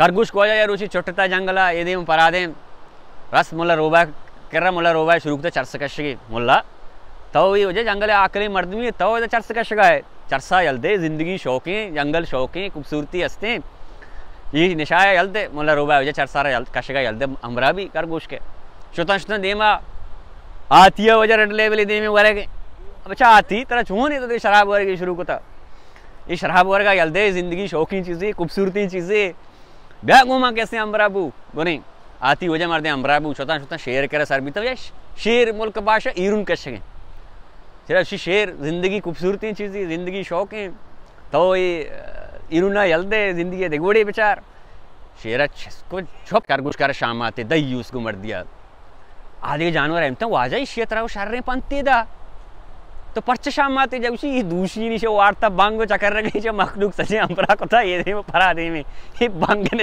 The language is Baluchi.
خرگوش کو واجہ یا روچی چٹتا جنگلا، اے دیم پرا دیم۔ رس ملا روبا کرا، ملا روبا شروع کتا چرس کشگی۔ ملا، تو اے واجہ جنگل آکریں مردمی، تو ادا چرس کشگا ئے۔ چرسا یل دے، زندگی شوقیں، جنگل شوقیں، خوبصورتی ہستیں۔ اے نشایا یل دے، ملا روبا واجہ چرسا را یل، کشگا یل دے، ہمراہ بی خرگوش کے۔ شتاں شتاں دیما، ہاتیا واجہ ریڈ لیبل دیمے ورگے۔ بچا ہاتی، ترا چون اے تو دے شراب ورگی شروع کتا؟ اے شراب ورگا یل دے، زندگی شوقیں چیزے، خوبصورتیں چیزے۔ بیا گوں ما کسے ہمراہ بو، گونی۔ ہاتی واجہ مردے ہمراہ بو، شتاں شتاں شیر کرا سر بیتا، واجہ شیر ملک باشا ایرون کشگیں۔ چرا اشی شیر زندگی خوبصورتیں چیزے، زندگی شوقیں۔ تو اے ایرونا یل دے، زندگی دگوڑے بچار۔ شیرا چسکو چپ، خرگوش کر شاماتے، دیوس گو مردیا۔ آ دگہ جانور ہمتاں واجہ ایشی ء ترا و شریں پنتے دا۔ تو پرچہ شاماتے جا گوشی، اے دوشی نی چہ وارتا بانگ و چکر رگی چہ مخلوق سجیں ہمراہ کتا، اے دیم پرا دیمے۔ اے بانگ